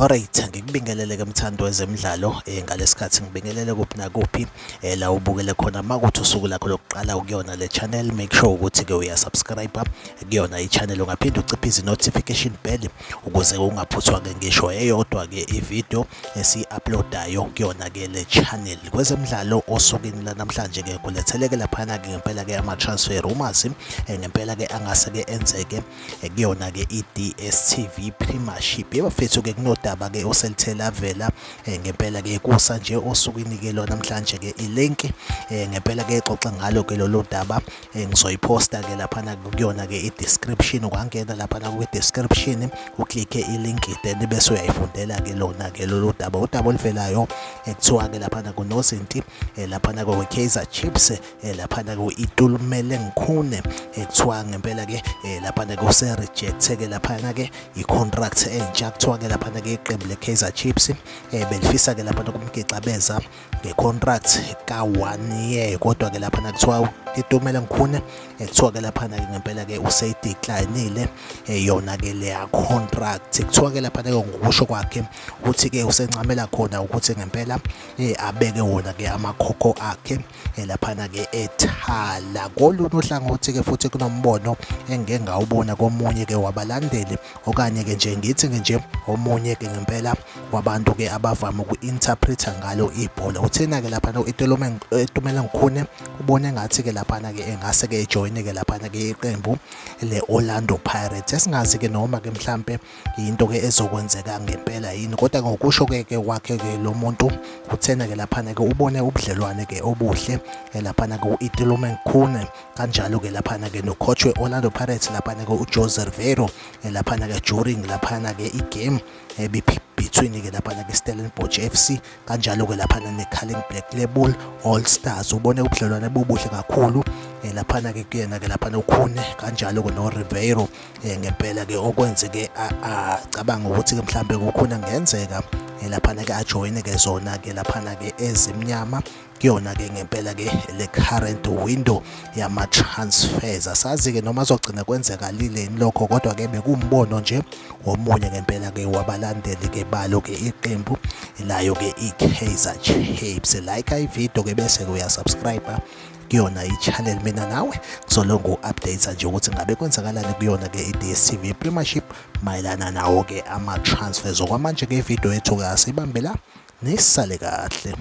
Alright, ngikubingelele ke mthandi wezemidlalo ngalesikhathi ngibingelele kuphi nakuphi la ubukele khona. Makuthi usuku lakho lokuqala ukuyona le channel, make sure ukuthi ke uyasubscribe kuyona i-channel, ungaphinde uciphize i-notification bell ukuze ungaphuthwa ke ngisho eyodwa ke i-video esiyi-uploadayo kuyona ke le channel. Kwezemidlalo osukwini lanamhlanje ke kuletheleke laphana ke ngempela ke ama-transfer rumors ngempela ke angase ke enzeke kuyona ke i-DStv Premiership. Yebo mfethu ke kunodaba ke oselithe lavela ngempela ke kusa nje osukwini ke lona namhlanje ke i-link ngempela ke exoxa ngalo ke lolu daba ngizoyiphosta ke laphana kuyona ke i-description. Ungangena laphana kwi-description uklikhe i-link, then bese uyayifundela ke lona ke lolu daba, udaba oluvelayo ekuthiwa ke laphana kunozinti laphana kwe-Kaizer Chiefs laphana ku-Itumeleng Khune, kuthiwa ngempela ke laphana ke use-reject ke laphana ke i-contract entsha. Kuthiwa ke laphana ke iqembu le-Kaizer Chiefs belifisa ke laphana kumgixabeza nge-contract ka-1 year, kodwa ke laphana kuthiwa Itumeleng Khune kuthiwa ke laphana ke ngempela ke useyideclinile yona ke leya contract. Kuthiwa ke laphana ke ngokusho kwakhe uthi ke usencamela khona ukuthi ngempela abeke wona ke amakhokho akhe laphana ke ethala. Kolunye uhlangothi ke futhi kunombono engike ngawubona komunye ke wabalandeli, okanye ke nje ngithi ke nje omunye ke ngempela wabantu ke abavame uku-interpreta ngalo ibhola. Uthena ke laphana u-Itumeleng Khune ubone ngathi ke laphana ke engase ke ejoyine ke laphana ke iqembu le-Orlando Pirates. Esingazi ke noma ke mhlampe into ke ezokwenzeka ngempela yini, kodwa ngokusho ke ke kwakhe ke lo muntu uthena ke laphana ke ubone ubudlelwane ke obuhle laphana ke u-Itumeleng Khune, kanjalo ke laphana ke no-coach we-Orlando Pirates laphana ke uJose Riveiro laphana ke during laphana ke i-game between ke laphana ke Stellenbosch FC kanjalo ke laphana ne-Carling Black Label All Stars. Ubone ubudlelwane bubuhle kakhulu laphana ke kuyena ke laphana uKhune kanjalo ke no Riveiro ngempela ke okwenzeke acabanga ukuthi ke mhlambe kukhona kungenzeka laphana ke ajoyine ke zona ke laphana ke ezimnyama kuyona ke ngempela ke le current window yama transfers. Asazi ke noma azogcina kwenzeka lileni lokho, kodwa ke bekumbono nje womunye ngempela ke wabalandeli ke balo ke iqembu layo ke i-Kaizer Chiefs. Like i-video ke bese ke uyasubscribe kuyona i-channel. Mina nawe ngizolonga u-update nje ukuthi ngabe kwenzakalani kuyona ke i-DStv Premiership mayelana nawo ke ama-transfers. Okwamanje ke i-video yethu ke asibambe la, nisale kahle.